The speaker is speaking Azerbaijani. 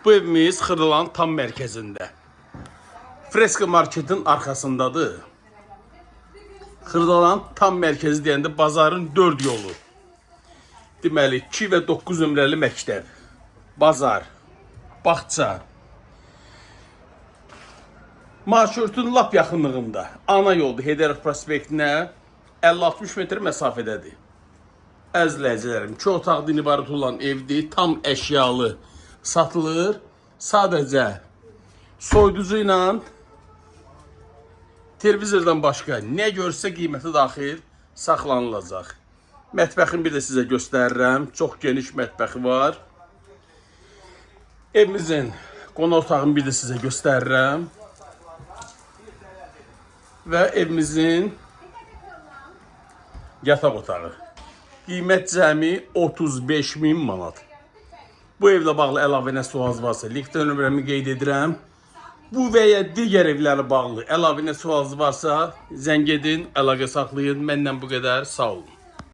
Bu evimiz Xırdalanın tam mərkəzində. Freska marketin arxasındadır. Xırdalanın tam mərkəzi deyəndə bazarın 4 yolu. Deməli 2 və 9 nömrəli məktəb, bazar, bağça. Marşrutun lap yaxınlığında, ana yoldur Heydərov prospektinə 50-60 metr məsafədədir. Əziz izləyicilərim, iki otaqdan ibarət olan evdir, tam əşyalı satılır. Sadəcə soyuducu ilə televizordan başqa nə görsə qiyməti daxil saxlanılacaq. Mətbəxini bir də sizə göstərirəm. Çox geniş mətbəxi var. Evimizin qonaq otağını bir də sizə göstərirəm. Və evimizin yataq otağı. Qiymət cəmi 35 min manat. Bu evlə bağlı əlavə nə sualınız varsa, linkdə nömrəmi qeyd edirəm. Bu və ya digər evlərlə bağlı əlavə nə sualınız varsa, zəng edin, əlaqə saxlayın. Məndən bu qədər. Sağ olun.